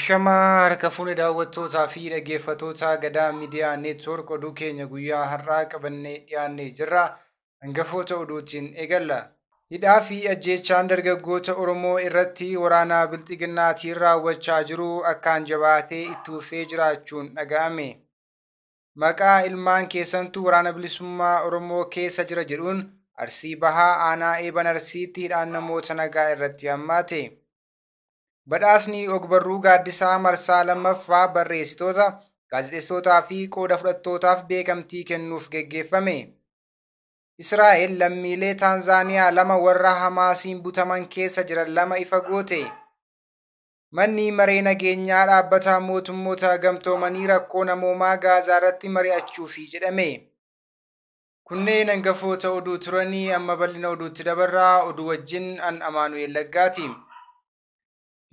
Ashamaa harka fuune daawwattootaa fi dhaggeeffattoota Gadaa Miidiyaa Neetwoork oduu keenya guyyaa har'aa qabannee dhiyaannee jirra. Hangafoota oduutiin eegalla. Hidhaa fi ajjeechaan dargaggoota Oromoo irratti waraana Bilxiginnaatiin raawwachaa jiru akkaan jabaatee itti fufee jiraachuun dhaga'ame. Maqaa ilmaan keessantu waraana bilisummaa Oromoo keessa jira jedhuun Arsii Bahaa aanaa Eeban Arsiitti hidhaan namoota nagaa irratti hammaate. Badhaasni ogbarruu gaaddisaa marsaa lammaffaa barreessitoota, gaazexeessitootaa fi qooda fudhattootaaf beekamtii kennuuf geggeeffame. Israa'el lammiilee Taanzaaniyaa lama warra Hamaasiin butaman keessa jiran lama ifa goote. Manni maree nageenyaa dhaabbata mootummoota gamtoomanii rakkoo namoomaa Gaazaa irratti mari'achuufi jedhame. Kunneen hangafoota oduu turanii amma bal'ina oduutti dabarraa oduu wajjin an Amaanu'el Laggaati.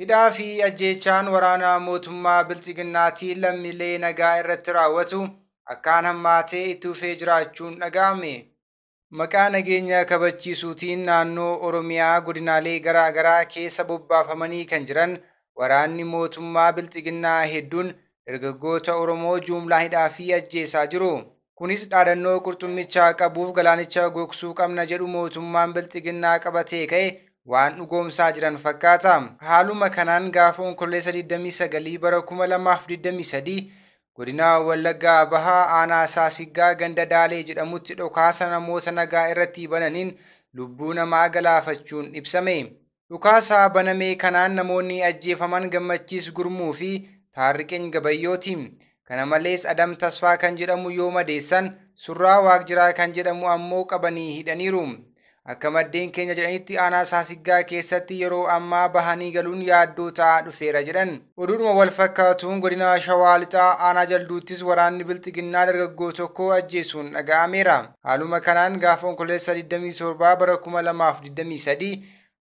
Hidhaa fi ajjeechaan waraana mootummaa Bilxiginnaatiin lammiilee nagaa irratti raawwatu akkaan hammaatee itti fufee jiraachuun dhaga'ame. Maqaa nageenya kabachiisuutiin naannoo Oromiyaa godinaalee garaa garaa keessa bobbaafamanii kan jiran waraanni mootummaa Bilxiginnaa hedduun dargaggoota Oromoo jumlaan hidhaa fi ajjeesaa jiru. Kunis dhaadannoo qurxummicha qabuuf galaanicha gogsuu qabna jedhu mootummaan Bilxiginnaa qabatee ka'e waan dhugoomsaa jiran fakkaata. Haaluma kanaan gaafa Onkololeessa 29 bara 2023 godina Wallaggaa Bahaa aanaa Saasiggaa ganda Daalee jedhamutti dhokaasa namoota nagaa irratti bananiin lubbuu namaa galaafachuun ibsame. Dhukaasa baname kanaan namoonni ajjeefaman Gammachiis Gurmuu fi Taarriqeen Gabayyooti. Kana malees Adam Tasfaa kan jedhamu yoo madeessan Surraa Waaqjiraa kan jedhamu ammoo qabanii hidhaniiru. Akka maddeen keenya jedhanitti aanaa Saasiggaa keessatti yeroo ammaa bahanii galuun yaaddoo ta'aa dhufeera jedhan. Oduudhuma wal fakkaatuun godina Shawaa Lixaa aanaa Jalduuttis waraanni Bilxiginnaa dargaggoo tokko ajjeesuun dhaga'ameera. Haaluma kanaan gaafa Onkololeessa 27 bara 2023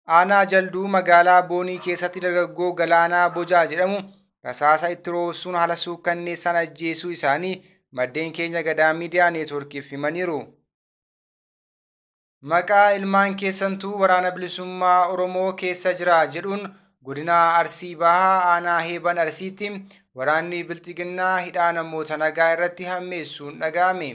aanaa Jalduu magaalaa Boonii keessatti dargaggoo Galaanaa Bojaa jedhamu rasaasa itti roobsuun haala suukkanneessaan ajjeesuu isaanii maddeen keenya Gadaa Miidiyaa Neetwoorkiif himaniiru. Maqaa ilmaan keessantuu waraana bilisummaa Oromoo keessa jira jedhuun godina Arsii Bahaa aanaa Heeban Arsiitti waraanni Bilxiginnaa hidhaa namoota nagaa irratti hammeessuun dhaga'ame.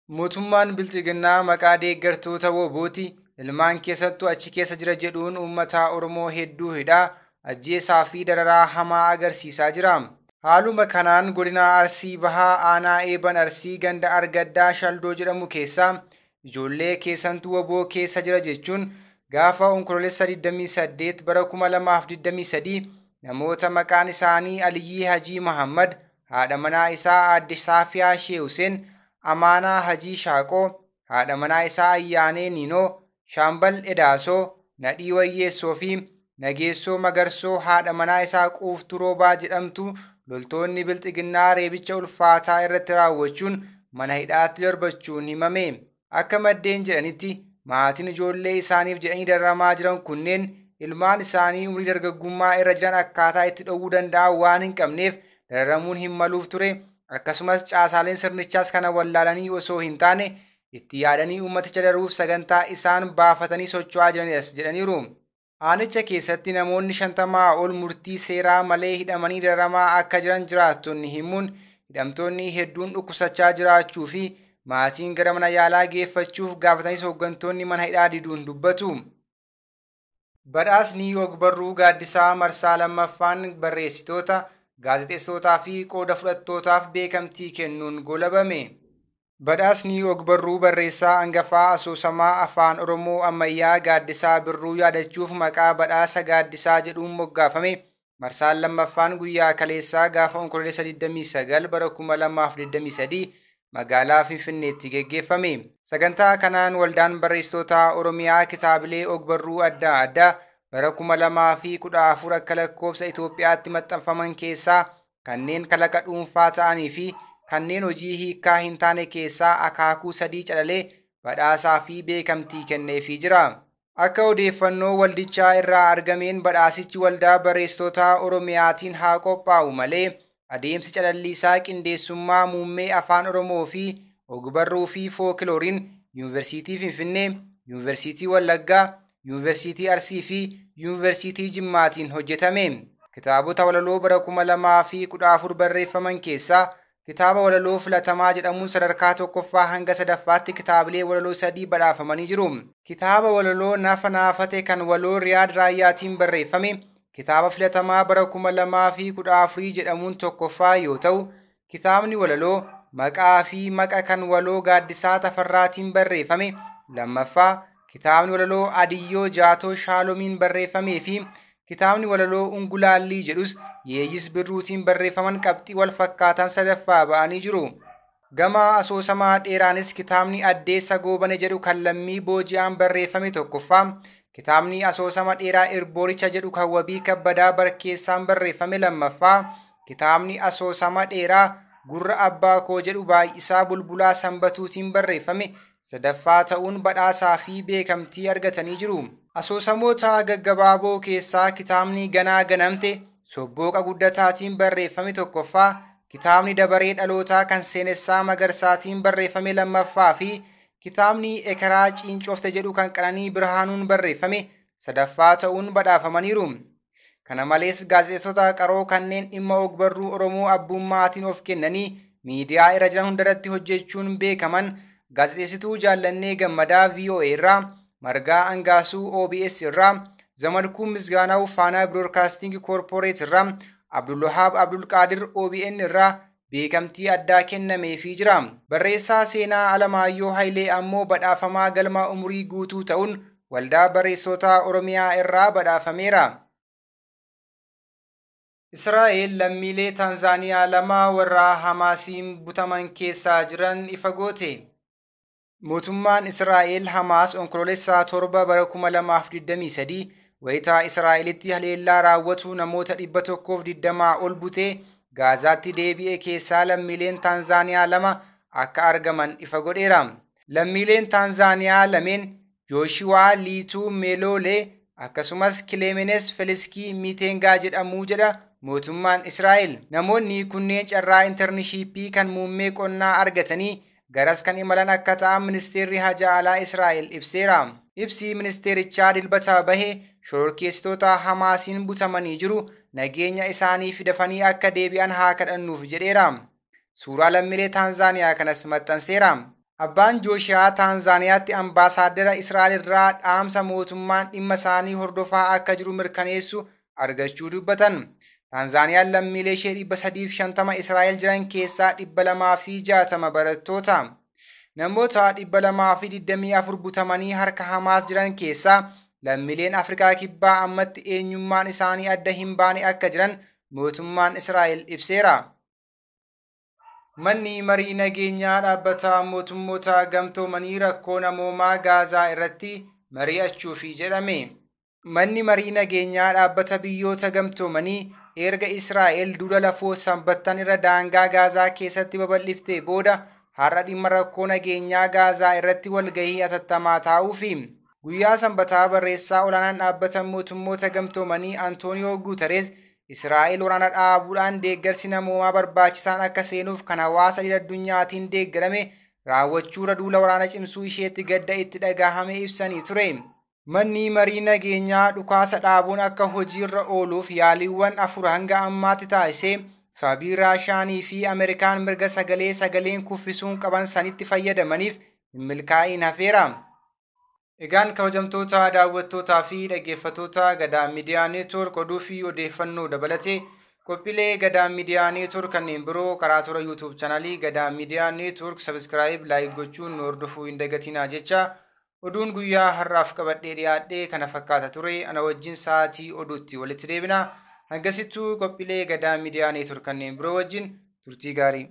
Mootummaan Bilxiginnaa maqaa deeggartoota WBOti ilmaan keessattuu achi keessa jira jedhuun uummata Oromoo hedduu hidhaa ajjeesaa fi dararaa hamaa agarsiisaa jira. Haaluma kanaan godina Arsii Bahaa aanaa Eeban Arsii ganda Argaddaa Shaldoo jedhamu keessaa ijoollee keessantuu WBO keessa jira jechuun gaafa Onkololeessa 28 bara 2023 namoota maqaan isaanii Aliyyii Hajii Mahammad, haadha manaa isaa Aadde Saafiyaa Shee Huseen, Amaanaa Hajii Shaaqoo, haadha manaa isaa Ayyaanee Niinoo, Shaambal Edaasoo, Nadhii Wayyeessoo fi Nageessoo Magarsoo haadha manaa isaa Quuftuu Roobaa jedhamtu loltoonni Bilxiginnaa reebicha ulfaataa irratti raawwachuun mana hidhaatti darbachuun himame. Akka maddeen jedhanitti maatiin ijoollee isaaniif jedhanii dararamaa jiran kunneen ilmaan isaanii umurii dargaggummaa irra jiran akkaataa itti dhowwuu danda'an waan hin qabneef dararamuun hin maluuf ture. Akkasumas caasaaleen sirnichaas kana wallaalanii osoo hin taane itti yaadanii uummaticha daruuf sagantaa isaan baafatanii socho'aa jiranidhas jedhaniiru. Aanicha keessatti namoonni 50 ol murtii seeraa malee hidhamanii dararamaa akka jiran jiraattonni himuun hidhamtoonni hedduun dhukkubsachaa jiraachuu fi maatiin gara mana yaalaa geeffachuuf gaafatanis hooggantoonni mana hidhaa diduun dubbatu. Badhaasni ogbarruu gaaddisaa marsaa lammaffaan barreessitoota, gaazexeessitootaa fi qooda fudhattootaaf beekamtii kennuun golabame. Badhaasni ogbarruu barreessaa hangafaa asoosamaa afaan Oromoo ammayyaa Gaaddisaa Birruu yaadachuuf maqaa badhaasa Gaaddisaa jedhuun moggaafame. Marsaan lammaffaan guyyaa kaleessaa gaafa Onkololeessa 29 bara 2023 magaalaa Finfinneetti geggeeffame. Sagantaa kanaan waldaan barreessitoota Oromiyaa kitaabilee ogbarruu adda addaa bara 2014 akka lakkoofsa Itoophiyaatti maxxanfaman keessaa kanneen kalaqa dhuunfaa ta'anii fi kanneen hojii hiikaa hin taane keessaa akaakuu sadii calalee badhaasaa fi beekamtii kenneefii jira. Akka odeeffannoo waldichaa irraa argameen badhaasichi waldaa barreessitoota Oromiyaatiin haa qophaa'u malee adeemsi calalliisaa qindeessummaa muummee afaan Oromoo fi ogbarruu fi fookiloriin Yuunivarsiitii Finfinnee, Yuunivarsiitii Wallaggaa, Yuunivarsiitii Arsii fi Yuunivarsiitii Jimmaatiin hojjetame. Kitaabota walaloo bara 2014 barreeffaman keessaa kitaaba walaloo filatamaa jedhamuun sadarkaa 1ffaa hanga 3ffaatti kitaabilee walaloo 3 badhaafamanii jiru. Kitaaba walaloo Nafa Naafate kan waloo Riyaad Raayyaatiin barreeffame kitaaba filatamaa bara 2014 jedhamuun 1ffaa yoo ta'u, kitaabni walaloo Maqaa fi Maqa kan waloo Gaaddisaa Tafarraatiin barreeffame 2ffaa, kitaabni walaloo Adiyyoo Jaatoo Shaaloomiin barreeffamee fi kitaabni walaloo Ungulaallii jedhus Yeeyyis Birruutiin barreeffaman qabxii wal fakkaataan 3ffaa ba'anii jiru. Gama asoosamaa dheeraanis kitaabni Addeessa Goobane jedhu kan Lammii Booji'aan barreeffame 1ffaa, kitaabni asoosama dheeraa Irbooricha jedhu kan Wabii Kabbadaa Barkeessaan barreeffame 2ffaa, kitaabni asoosama dheeraa Gurra Abbaa Koo jedhu Baay'isaa Bulbulaa Sanbatuutiin barreeffame 3ffaa ta'uun badhaasaa fi beekamtii argatanii jiru. Asoosamoota gaggabaaboo keessaa kitaabni Ganaa Ganamte Sobbooqa Guddataatiin barreeffame 1ffaa, kitaabni Dabaree Dhalootaa kan Seenessaa Magarsaatiin barreeffame 2ffaa fi kitaabni Ekeraa Ciincoofte jedhu kan Qananii Birhaanuun barreeffame 3ffaa ta'uun badhaafamaniiru. Kana malees gaazexeessota qaroo kanneen dhimma ogbarruu Oromoo abbummaatiin of kennanii miidiyaa irra jiran hundarratti hojjechuun beekaman gaazexeessituu Jaallannee Gammadaa VOA irraa, Margaa Angaasuu OBS irraa, Zamadkuun Misgaanaaw Faanaa Biroodkaasting Koorporeet irraa, Abdulwahaab Abdulqaadir OBN irraa beekamtii addaa kennameefii jira. Barreessaa seenaa Alamaayyoo Hayilee ammoo badhaafamaa galma umurii guutuu ta'uun Waldaa Barreessota Oromiyaa irraa badhaafameera. Israa'el lammiilee Taanzaaniyaa 2 warra Hamaasiin butaman keessaa jiran ifa goote. Mootummaan Israa'el Hamaas onkoloolessaa 7 bara 2023 wayitaa Israa'elitti haleellaa raawwatu namoota 120 ol butee Gaazaatti deebi'e keessaa lammiileen Taanzaaniyaa 2 akka argaman ifa godheera. Lammiileen Taanzaaniyaa lameen Jooshiwaa Liituu Meeloolee akkasumas Kileemenes Feliskii Miitengaa jedhamuu jedha mootummaan Israa'el. Namoonni kunneen carraa intarnishiippii kan muummee qonnaa argatanii garas kan imalan akka ta'an ministeerri haja alaa Israa'el ibseera. Ibsi ministeerichaa dilbataa bahe shororkeessitoota Hamaasiin butamanii jiru nageenya isaanii dafanii akka deebi'an haa kadhannuuf jedheera. Suuraa lammiilee Taanzaaniyaa kanas maxxanseera. Abbaan Jooshiyaa Taanzaaniyaatti ambaasaaddara Israa'el irraa dhaamsa mootummaan dhimma isaanii hordofaa akka jiru mirkaneessu argachuu dubbatan. Taanzaaniyaan lammiilee ishee 350 Israa'el jiran keessaa 260 barattoota. Namoota 224 butamanii harka Hamaas jiran keessaa lammiileen Afrikaa Kibbaa ammatti eenyummaan isaanii adda hin baane akka jiran mootummaan Israa'el ibseera. Manni marii nageenyaa dhaabbata mootummoota gamtoomanii rakkoo namoomaa Gaazaa irratti mari'achuufi jedhame. Manni marii nageenyaa dhaabbata biyyoota gamtoomanii erga Israa'el duula lafoo sanbattan irra daangaa Gaazaa keessatti babal'iftee booda har'a dhimma rakkoo nageenyaa Gaazaa irratti walgahii hatattamaa taa'uufi. Guyyaa sanbataa barreessaa olaanaan dhaabbata mootummoota gamtoomanii Antooniyoo Guuterees Israa'el waraana dhaabuudhaan deeggarsi namoomaa barbaachisaan akka seenuuf kan hawaasa idil-addunyaatiin deeggarame raawwachuurra duula waraana cimsuu isheetti gadda itti dhagahame ibsanii ture. Manni marii nageenyaa dhukaasa dhaabuun akka hojiirra ooluuf yaaliiwwan 4 hanga ammaatti taasisee sababii Raashaanii fi Ameerikaan mirga sagalee sagaleen kuffisuun qaban sanitti fayyadamaniif hin milkaa'iin hafeera. Egaan kabajamtoota daawwattootaa fi dhaggeeffattoota Gadaa Miidiyaa Neetwoork oduu fi odeeffannoo dabalatee qophiilee Gadaa Miidiyaa Neetwoork kanneen biroo karaa toora YouTube chaanalii Gadaa Miidiyaa Neetwoork sabiskiraayib laayik gochuun nu hordofuu hin dagatinaa jecha oduun guyyaa har'aaf qabadhee dhiyaadhee kana fakkaata ture. Ana wajjin sa'aatii oduutti walitti deebina. Hangasittuu qophiilee Gadaa Miidiyaa Neetwoork kanneen biroo wajjin turtii gaarii.